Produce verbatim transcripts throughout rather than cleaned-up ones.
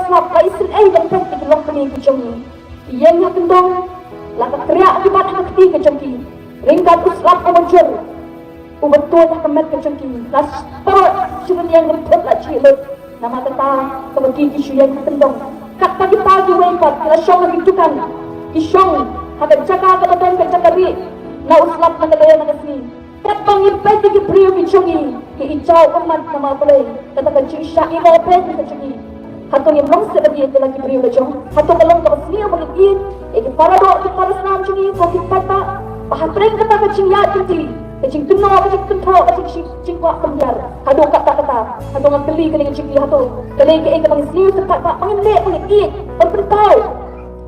Hap la isynei ban peit ïa ki longkmie ki jong ngi. Ki ïeng ha kyndong, la ka kriah ki bat ha ka kti ka jong ki. Ryngkat u slap uba jur, uba tuid ha ka met ka jong ki. La parot shu ïeng ryntut la jhieh lut. Namar kata kaba ki ki shu ïeng ha kyndong. Katba kita kiwei pat ki la shong ha ki dukan, ki shong ha ka jaka kaba don ka jaka rieh na u slap na ka lyer na ka sngi. Katba ngi peit ïa ki briew ki jong ngi, ki i jaw ummat namar balei? Kata ka jingshah ïehnoh peit ka jong ngi. Hato ngim long seh ba ngi ïeit ïa la ki briew la jong? Hato ka long kaba sniew ba ngi ïeit ïa ki paradoh ki parasnam jong ngi ko ki paidbah? Ba hapdeng kata ka jingïaid lynti, ka jingkynnoh, ka jingkynthoh, ka jing, jingkwah pynbiar, haduh katta katta. Hato nga kylli kane ka jingkylli, hato ka dei kaei kaba ngi sniew seh paidbah ba ngim leh, ba ngim ïeit ban pynpaw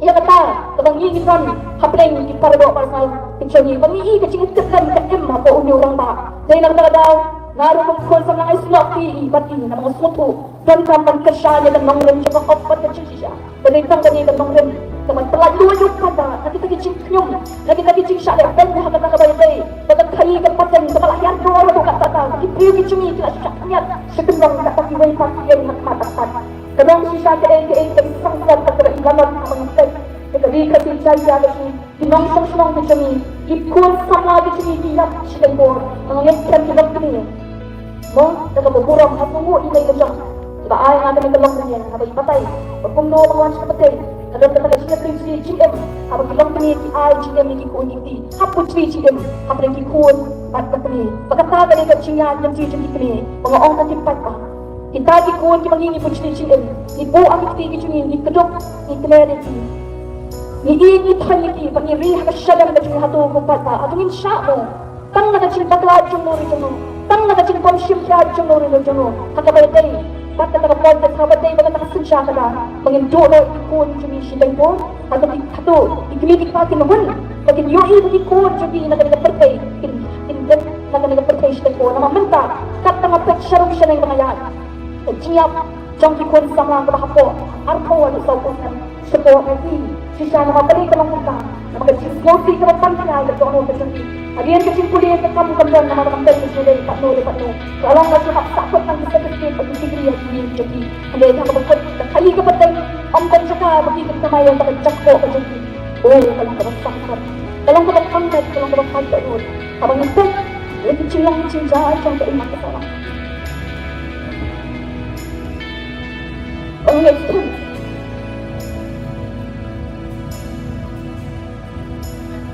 ïa kata kaba ngi ngi don hapdeng ki paradoh parasnam ki jong ngi, ba ngi i ka jingïatiplem ka im hapoh une u rangbah. Dei na kata ka daw nga ruh kum khun samla nga isynei ïa i bad i namar nga sngewthuh donkam ban kyrshan ïa ka nongrim jong ka hok bad ka jingshisha. Ba dei tang kane ka nongrim kaban pyllait luid ïa u paidbah na kita ki jingkhñium, na kita ki jingshah leh beiñ ha kata kaba ïadei bad ka thali ka pateng kaba la hiar dor haduh katta katta. Ki briew ki jong ngi ki la shah pynïap sha kyndong, katba kiwei pat ki ïeng ha khmat artat. Ka long shisha kaei kaei kaba i sangkar bad kaba i lalot haba ngi peit ïa ka Ri Khasi Jaiñtia ka jong ngi. Ki nongshong shnong ki jong ngi, ki khun samla ki jong ngi ki ïap shiteng bor. Nga ngeit skhem ki longkmie, mo, da kaba burom ha ka nguh ïa i la jong, kiba ai ha nga kane ka longkmie haba i batai ba kumno ba wan sha ka pateng. Ka don kata ka jingïatreilang jingim haba ki longkmie ki ai jingim ïa ki khun ki kti. Hap putri jingim hapdeng ki khun bad ka kmie. Ba kata ka dei ka jingïaid lynti jong ki kmie. Ba nga ong ïa ki paidbah, kita ki khun kiba ngi ngi putri jingim, ngi buh ha ki kti ki jong ngi, ngi kdup, ngi kner ïa ki, ngi ïeit, ngi thoiñ ïa ki, ba ngi ri ha ka shadem ka jong ngi. Hato ko paidbah, hato ngin shah mo tang na ka jingbakla jong no re jong no, tang na ka jingbym shim khia jong no re jong no? Ha kaba ïadei bad kata ka politics, ha kaba ïadei bad kata ka synshar, kata ba ngin duh noh ïa ki khun jong ngi shiteng bor? Hato ki, hato ki kmie ki kpa kin hun ba kin ïohi ba ki khun jong ki na kane ka pyrthei kin, kin dep na kane ka pyrthei shiteng bor? Namar mynta katba nga peit sharum shaneng ba nga ïaid, ka jingïap jong ki khun samla kaba hapoh arphew haduh sawphew snem, shapoh nga i shisha. Namar balei ka long kumta? Namar ka jingsngewsih kaba pang khia ïa ka dohnud ka jong ki. Hadien ka jingpule ka kam kam don, namar ka kam don ka jingdei pat no le pat no. Ka long ka jingïap sah kut tang ki certificate bad ki degree ha ki ïing jong ki. Hynrei ha kaba kut ka thali ka pateng, ym don jaka ba ki kan kamai ïa ka jakhlia ka jong ki. Oh, ka long kaba sangkar, ka long kaba pang met, ka long kaba pang dohnud. Haba ngi peit ïa ki jinglong jingjia jong ka imat ka sahlang. Ba nga ngeit skhem,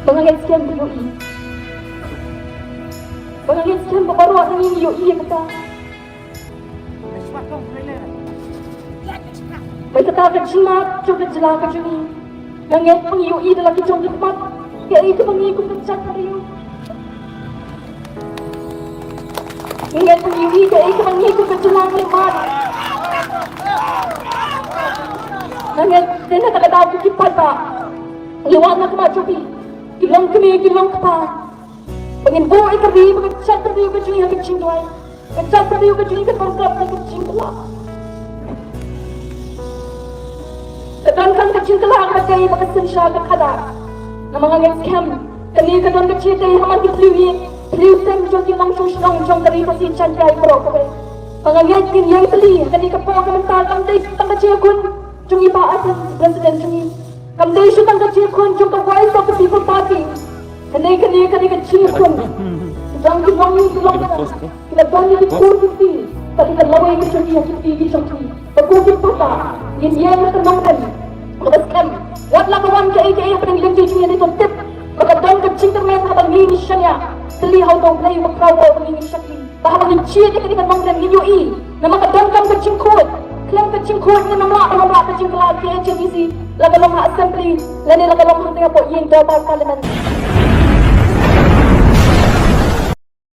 ba nga ngeit skhem ba ïohi, ba nga ngeit skhem ba baroh ngi ngi ïohi ïa kata. Ba kata ka jingmut jong ka jylla ka jong ngi, nga ngeit ba ngi ïohi da la ki jong ki khmat kaei kaba ngi kum ka jaitbynriew. Nga ngeit ba ngi ïohi kaei kaba ngi kum ka jylla ngi mad. Nga ngeit dei na kata ka daw ko ki paidbah, ngi wad na khmat jong phi, ki longkmie ki longkpa, ba ngin buh ïa ka ri bad ka jaitbynriew ka jong ngi ha ka jingduwai. Ka jaitbynriew ka jong ngi ka donkam na ka jingkylla. Ka donkam ka jingkylla kaba dei ba ka synshar ka khadar. Namar nga ngeit skhem kane ka don ka jingïadei ha man ki thliew ïing thliew sem jong ki nongshong shnong jong ka Ri Khasi Jaiñtia baroh kawei. Ba nga ngeit ngin ïeng tylli ha kane ka por ka mynta, kam dei tang ka jingïakhun jong i Bah Ardent, President jong ngi. Kam dei shuh tang ka jingïakhun jong ka Voice of the People Party. Kane, kane, kane ka jingïakhun jong ki nongïing ki longïing, ki la don ïa ki khun ki kti bad ïa ka lawei ka jong ki ha ki kti ki jong ki. Ba ko ki paidbah ngin ïeng ha ka nongrim kaba skhem. Wat la ka wan kaei kaei hapdeng lynti jong ngi, ngi to tip ba ka don ka jingkyrmen haba ngi ngi shaniah. Tylli ha uta U Blei uba khraw ba ngi ngi shakri. Ba haba ngin jied ïa kane ka nongrim ngin ïohi, namar ka donkam ka jingkhuid. Khlem ka jingkhuid ngin ym lah, ngin ym lah ka jingkylla. Ka H A D C la ka long ha Assembly lane la ka long hangtei hapoh ïing dorbar Parliament.